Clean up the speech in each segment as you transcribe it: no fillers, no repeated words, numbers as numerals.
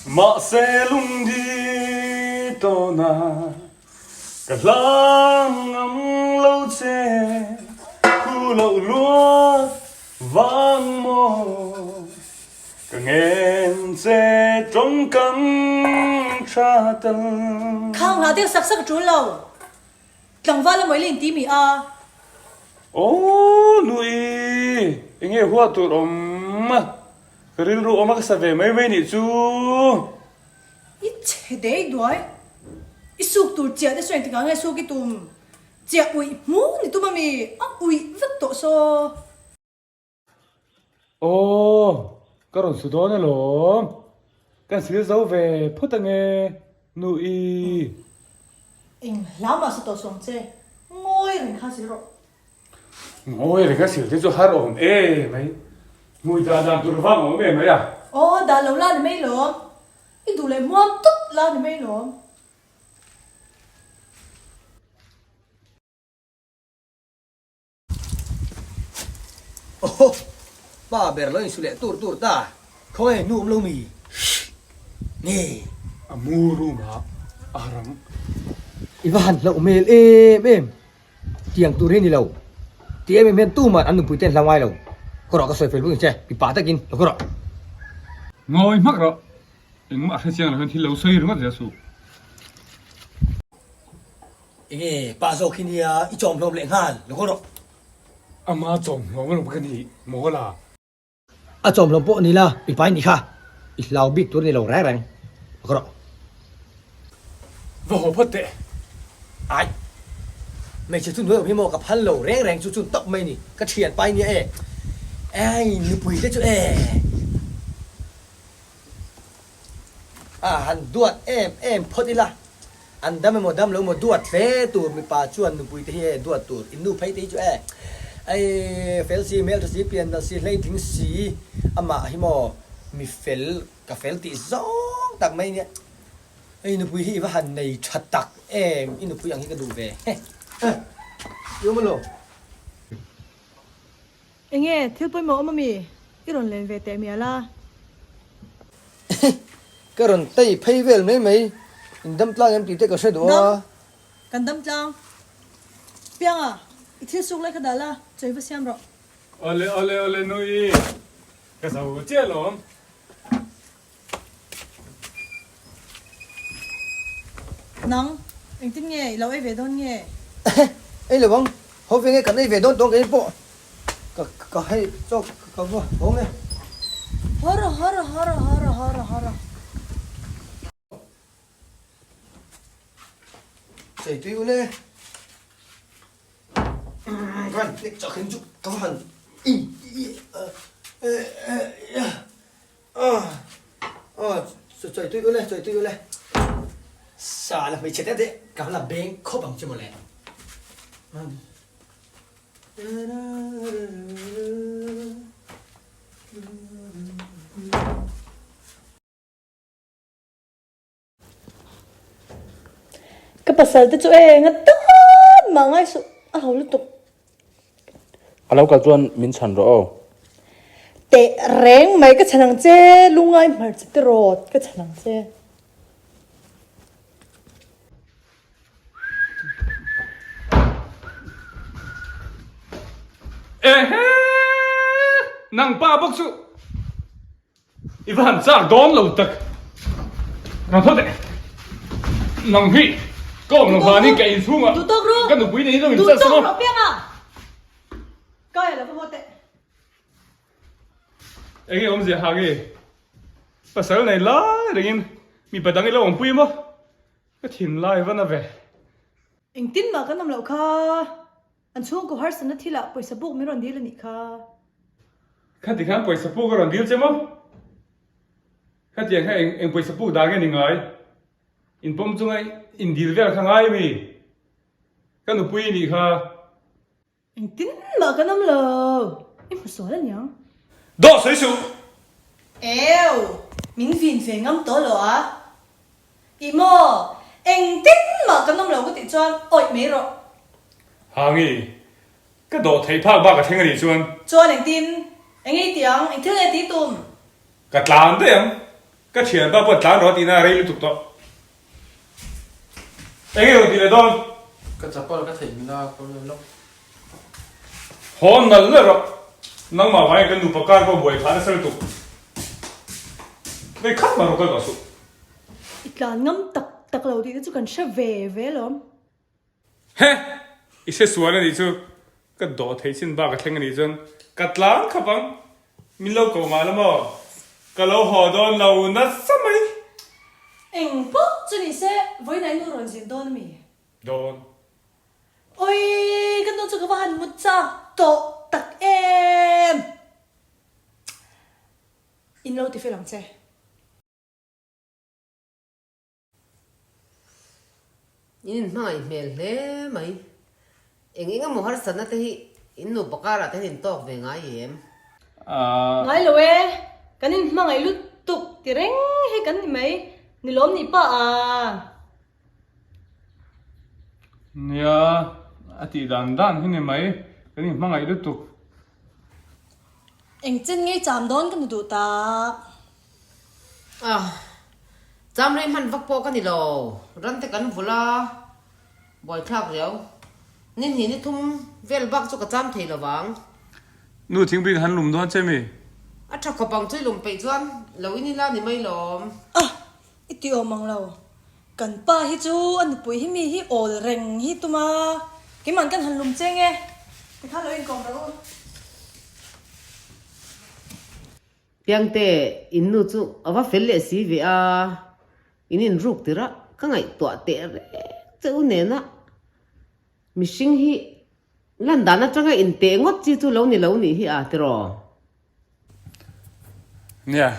Mahse lungdi tawna ka hlang ngam lo che, khu loh luat vang maw ka ngen che tawngkam tha tel. Khang hlah deuh sak sak a tul lo. Tlangval a mawile inti mi a. Aw Nui, enge huat tur awm a? Ka rilru awm a ka sa ve mai mai nih chu. I chhe dei duai. I suk tur chiah te saw engtikah nge suk i tum? Chiah uih hmu ni tum ami? A uih vek tawh saw. Aw, ka rawn su dawn alawm. Kan sil zo ve phawt ange, Nui. Eng hla mah sa tawh suang che, ngawi reng kha sil rawh. Ngawi reng a sil te chu har awm e mai. Hmui dah dan tur vang a awm e mai a. Aw, dah lo la ni mai lawm. I duh leh muam tawp la ni mai lawm. Aww pa ber lo insu leh tur tur ta khawnge nu awm lo mi nge. A mu room ah a rang. I va han hlauh hmel em em tiang tur hi ni lo ti em em hian tuman an nupui te an hlau ngai lo khaw rawh ka sawi fel bawk che mipa takin lo khaw rawh. Ngawi hmak rawh engmah hrechiang lo hian thil lo sawi ringawt zel suh. Enge pa zawk hi nia i chawm hlawm leh nghal lo kawr rawh. Ama chawm hlawm alawm ka nih mawl a. A chawm hlawm pawh ni la i pai nih kha i hlau bik tur ni lo reng reng lo kawr rawh. Va haw phawt teh. Ai. Hmeichhe chu nuai awm hi maw ka phal lo reng reng chu chun tawp mai ni ka thian pai nia e. Ai nupui te chu e. A han duat em em phawt ila. An dam emaw dam lo emaw duat hle tur mipa chuan nupui te hi e duat tur in nu phei te hi chu e ei fel si hmel tha si pian nalh si hleitling si amah hi maw mi fel ka fel tih zawng tak mai nia ei nupui hi i va han nei tha tak em i nupui ang hi ka duh ve he i awm alo. Enge thil pawimawh awm ami? I rawn len ve teh mial a. Ka rawn tei phei vel mai mai, in dam tlang em tih te ka hre duh a. Dam, kan dam tlang. Pianga, i thil suk lai kha dah la, chawi va siam rawh. Awle awle awle Nui, ka zo chiah alawm. Nang, engtin nge i lo ei ve dawn nge? Ei lo ang, haw ve nge kan ei ve dawn tawng kei pawh ka ka hei chaw ka va haw nge. Haw rawh haw rawh haw rawh haw rawh haw rawh haw rawh. Chei tui u le. Kan nek chak hin chu ka va han i i e e e. Chawi tui ule, chawi tui ule. Sa la hmeichhe te te ka la beng khawp ang che mawle. Ka pasal te chu eng a tan mah ngai suh a ho lutuk. A lo kal chuan min chhan rawh aw. Teh reng mai ka chhan ang che lungai hmarcha te rawt ka chhan ang che. Ehe! Nang pa bawk chu I va han chak dawn lo tak. Rang tho teh. Nang hi ka awm lo vani ka inchhungah ka nupui nei lo in chan saw. Enge awmzia ha nge? Pasal nei lai rengin mipa dang i lo awmpui maw? Ka thinlai va na ve. Engtin mah kan awm loh kha. An chhungkaw harsatna thilah pawisa puk min rawn dil a nih kha. Khati khan pawisa puk a rawn dil che maw? Khatiang kha eng eng pawisa puk dan nge ni ngai? In pawm chunga in dil vel kha ngai mi? Ka nupui i nih kha. Engtin mah kan awm lo. I hmu sual a niang. Dawh sawi suh! Eww! Min vin ve ngam tawh lo a. I maw? Engtin mah kan awm lo ka tih chuan awih mai rawh. Hangi, ka dawh theih phak bak a thleng a nih chuan. Chuan engtin? Eng ei tih ang? Eng thil nge tih tum? Ka tlan daih ang. Ka thianpa pawh tlan rawh tihna a rei lutuk tawh. Eng nge rawn ti leh dawn? Ka chapal ka theih min a problem lo. Haw nal nal rawh. Nangmah vangin kan nupa kar pawh buai phah nasa lutuk. Vei khat mah rawh kal tawh suh. I tlan ngam tak tak lo tih te chu kan hre ve ve alawm. He! I hre sual a nih chu. Ka dawh theih chin bak a thleng a nih chuan ka tlan khawp ang. Min lo ko mah la maw? Ka lo haw dawn lo nasa mai. Eng pawh chu ni se, vawiin ah i nu rawn zin dawn a mi? Dawn. Awii, ka nu chu ka va han mut chak tawh tak em! In lo ti fel ang che. In inhmangaih hmel hle mai. Eng eng emaw harsatna te hi in nupa karah te hian in tawk ve ngai em? Ngai lo e, kan inhmangaih lutuk ti reng hi kan ni mai, ni lawm ni pa a. Nia, a tih dan dan hi ni mai, kan inhmangaih lutuk. Engchen ngei cham dawn ka ni duh tak. Ah, cham rei hman vak pawh ka ni lo, ran te kan vul a, buaithlak riau. Ni hnih ni thum vel bak chu ka cham thei lo vang. Nu thingpui ka han lum dawn che mi? A tha khawp ang chu i lum peih chuan lo in ila ni mai lawm. Ah, i ti awm ang lo. Kan pa hi chu a nupui hi mi hi awl reng hi tum a, keimahn kan han lum cheng e, tikhan lo inkawm rawh u. Piangte, in nu chu a va fel leh si ve a, in inruk tirh a, ka ngaihtuah teh reng che u nena mihring hi lan dan atanga inteh ngawt chi chu lo ni lo nih hi a tiraw? Nia,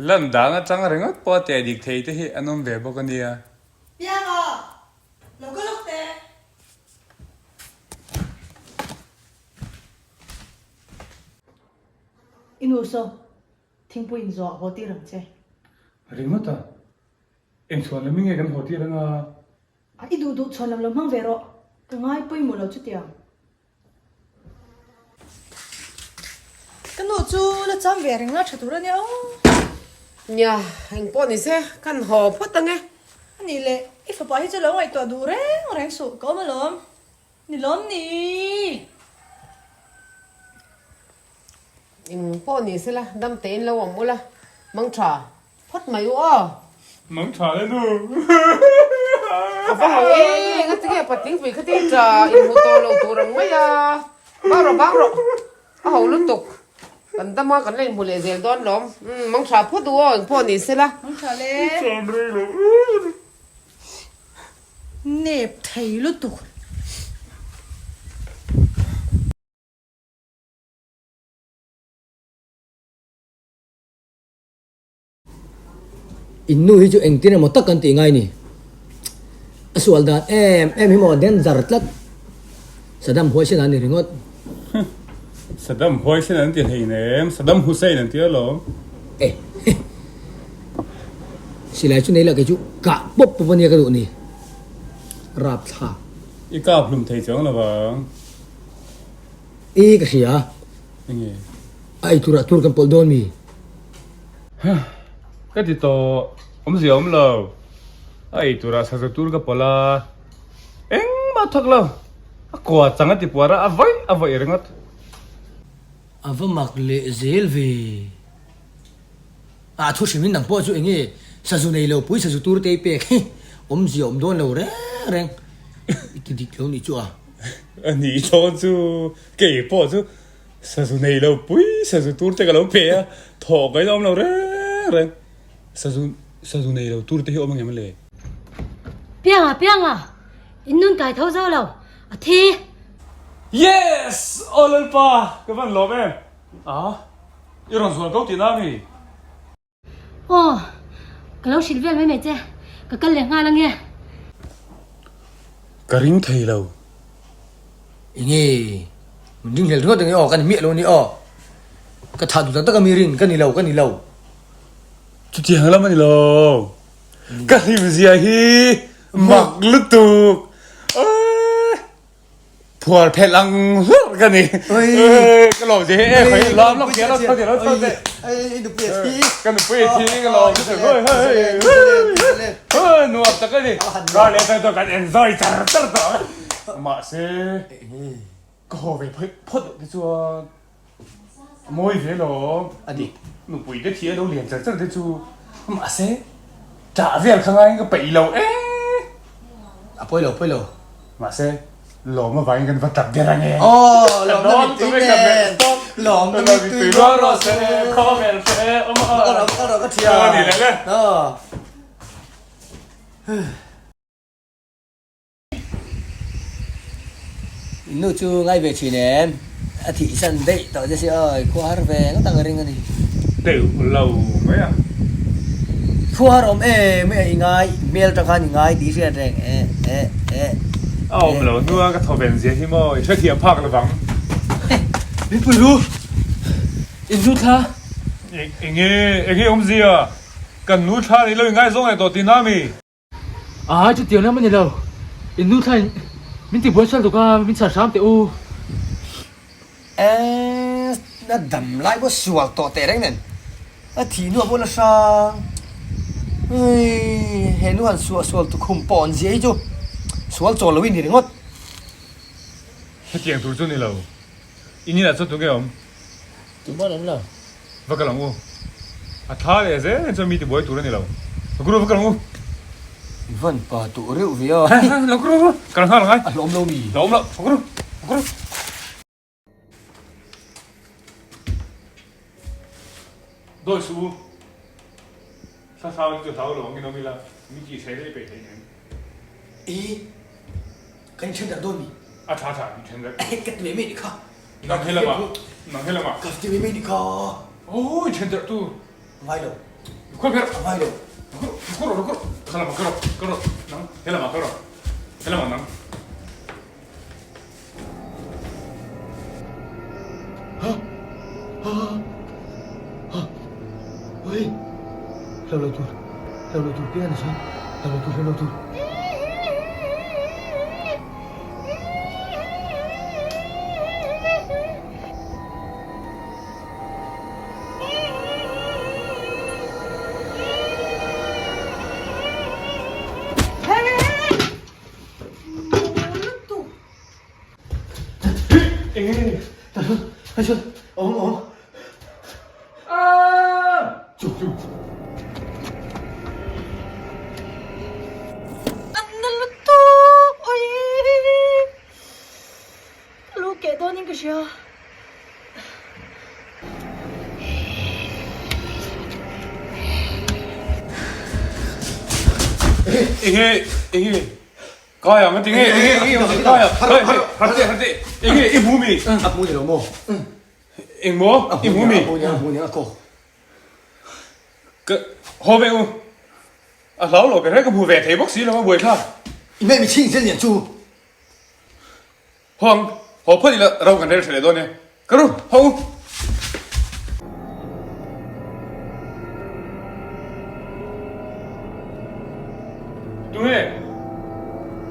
lan dan atanga ringawt pawh a teh dik thei te hi an awm ve bawk a nia. Pianga, lo ka lawk teh. I nu saw, thingpui in zawh haw tir ang che. Ringawt a, eng chhuan lam nge kan haw tir anga? A, i duh duh chhuan lam lo hmang ve rawh, ka ngai pawimawh lo chutiang. Ka nu chu la cham ve reng la tha tur a nia aw. Nia, eng pawh ni se, kan haw phawt ang e. A nih leh, i fapa hi chu lo ngaihtuah duh reng reng suh, ka awm alawm. Ni lawm ni. Eng pawh ni sela, dam tein lo awm ula, mang tha phawt mai u aw. Mang tha le nu. A va ho e, ngatinge patling pui kha ti tha inhmu tawh lo tur ang mai a. Bang rawh bang rawh, a ho lutuk. Kan dam a, kan la inhmu leh zel dawn lawm. Umm, mang tha phawt u aw, eng pawh ni sela. Mang tha le. Nep thei lutuk. In nu hi chu engtin emaw tak kan tih ngai ni. A sual dan em em hi maw danger tlat. Saddam Huaisen an ni ringawt. Saddam Huaisen an ti hleinem, Saddam Hussein an ti alawm. Eh heh. Silai chu nei la kei chu kah pawp pawp ania ka duh ni. Rapthlak. I kap hlum thei chuang lo vang. I ka hria. Enge? A ei turah tur kan pawlh dawn mi? Hah, ka ti tawh. Awmzia awm lo. A ei turah sazu tur ka pawlh a. Engmah thawk lo. A kua chang a ti puar a, a vawih a vawih ringawt. A va mak leh zel ve. A thu hrim in nang pawh chu enge sazu nei lo pui sazu tur te i pek hi awmzia awm dawn lo reng reng i ti dik lo nih chu a. A nih dawn chu kei pawh chu sazu nei lo pui sazu tur te ka lo pe a, thawh ka in awm lo reng reng. Sazu sazu nei lo tur te hi awm angem le? Pianga pianga in nun kai tho zo lo a thi. Yes! Aw Lalpa ka van lawm em! A, i rawn zual ko tihna ami? Aw, ka lo hrilh vel mai mai che, ka kal leh nghal ange. Ka ring thei lo. Enge, min ring hlel ringawt ange aw, ka ni miah lo ani aw. Ka thah duh tak tak ami rin, ka ni lo, ka ni lo. Chutiang lam a ni lo. Ka hlim zia hi mak lutuk. Phuar phelh ang hlurh ka ni. Ka lawm che he e khoi lam lawk che lo chho che lo chho che. I nupui a thi. Ka nupui a thi ka lawm lutuk. Hoi hoi hoi nuam tak a ni. Kar leh atang chuan kan enjoy char char tawh a. Mahse ka haw ve phawt phawt loh te chuan a mawi ve lawm. A ni. Nupui te thi a lo lian char char te chu mahse ṭah vel kha ngaiin ka peih lo e. A pawi lo pawi lo. Mahse Lawm avangin kan va tap der ange. Aw, lawmna mittui nen. Lawmna mittui ruang rawh se. Khawvel hre awm a. Ka rawh, ka rawh, ka thiam. Aw, ni leh le. Aw. In nu chu ngai ve thin em? A thihsan daih tawh che si awi, khua har ve ngawt ang a ring a ni. Deuh lo mai a. Khua har awm em mai a, i ngai, hmel tang khan i ngai tih i hriat reng e e e. A awm lo hnua ka thaw ven zia hi maw i hrethiam phak lovang. Min pui ru, in nu thla. Enge enge awmzia, kan nu thla nih lo i ngaizawng leh tawh tihna mi? Ai chutiang lam a ni lo, in nu thlain min ti buai sual tuk a, min chhan hram teh u. Eeh a dam lai pawh sual tawh teh reng nen, a thih hnuah pawh la hrang. Eii he nu han suah sual tukhum pawh an zia hi chu sual chawl lo i ni ringawt. Hetiang tur chu ni lo, in inah chuan tunge awm? Tumah an awm lo. Va kal ang u. A tha leh zel in chuan mi tibuai tur a ni lo. Lo kuru va kal ang u. I van pa tuh reuh ve a. Lo kuru va kal nghal angai. A hlawm lo mi. Hlawm lo. Lo kuru. Lo kuru. Dawi suh u. Thla thlau hi chu hlau lo angin awm ila mi tih hreh daih peih theih nen. I kan inthen darh dawn mi. A tha tha inthen darh. Ka ti mai mai nih kha. Nang he lamah nang he lamah. Ka ti mai mai nih kha. Aw inthen darh tu. Ngai lo. Khawi ber. Ngai lo. Khaw rawh khaw rawh kha lamah khaw rawh khaw rawh nang he lamah khaw rawh he lamah nang. Ha ha ha Oi Hlau lo tur hlau lo tur pian a sa hlau lo tur hlau lo tur. An na lutuk awii ka lu keh dawnin ka hria. Enge enge Kai ang ati nge enge enge enge kai ang hei hei har teh har teh enge i hmu mi a hmu ni lo maw eng maw i hmu mi a hmu ni a hmu ni a ko ka haw ve u a hlau lo ber he ka hmu ve thei bawk si lo a buai thlak i mei mi chhing zel lian chu haw ang haw phawt ila ro kan rel tha leh dawn e ka ru haw u. Tunge?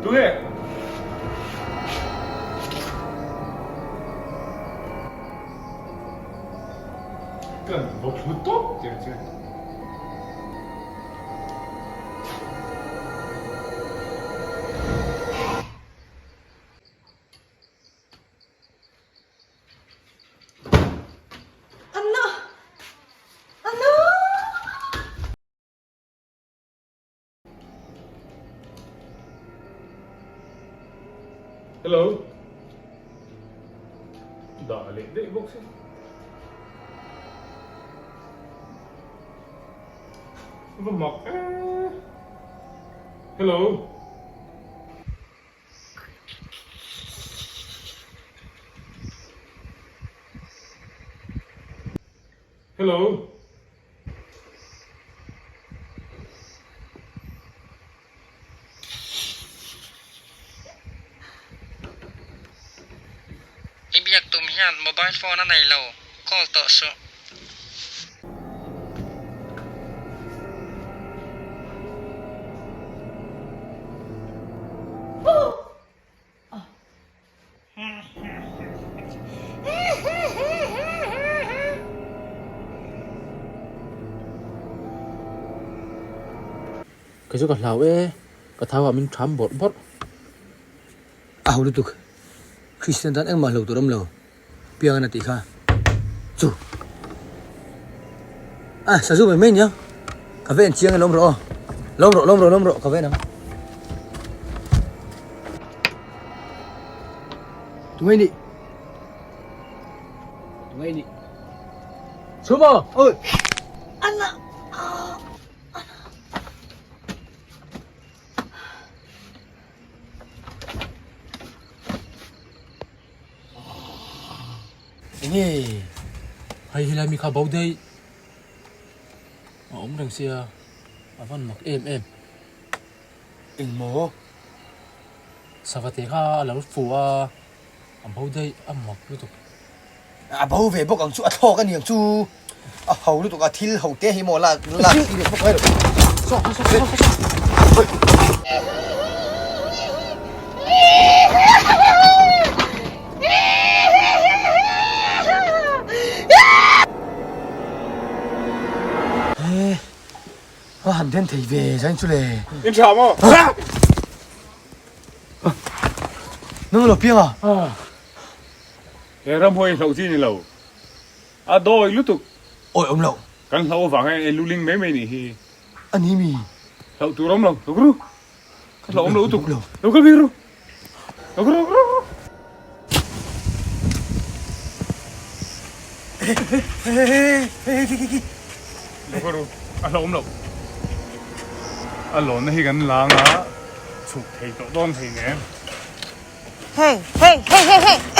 Tunge? Kan va thlu tawp tiang che. Anna! Anna! Hello. Dah leh daih bawk si. Va mak e. Hello. Hello. I biak tum hian mobile phone a nei lo, call tawh suh. Kei chu ka hlau e, ka thau ah min tham bawrh bawrh. A ho lutuk. Kristian tan engmah hlo tur awm lo. Piang a tih kha. Chu. A sazu mai mai nia. Ka ven chiang e lawm rawh aw. Lawm rawh lawm rawh lawm rawh ka ven ang. Tungai ni. Tungai ni. Chhuma! Oi. Anna. Enge? Hei helai mi kha bo daih a awm reng sia a van mak em em. Engmaw? Sava te kha a lo fu a, a bo daih a mak lutuk. A bo ve bawk ang chu, a thlawk a ni ang chu. A ho lutuk a, thil ho te hi maw lak lak chi leh bawk mai lo. Saw saw saw saw saw. A han den thei ve zain chu le. In tha maw? Nang lo piang a. He ramhuai hlauh chi ni lo. A dawi lutuk. Awi awm lo. Kan hlauh avang hian e luling mai mai nih hi. A ni mi. Hlauh tur awm lo. Lo ka ru. Ka hlauh awm lo lutuk. Lo ka ru. Lo ka ru. Lo ka ru. Lo ka ru. A hlauh awm lo. A lawnna hi kan lang a, chhuk thei tawh dawn thei nen. Hey hey hey hey hey.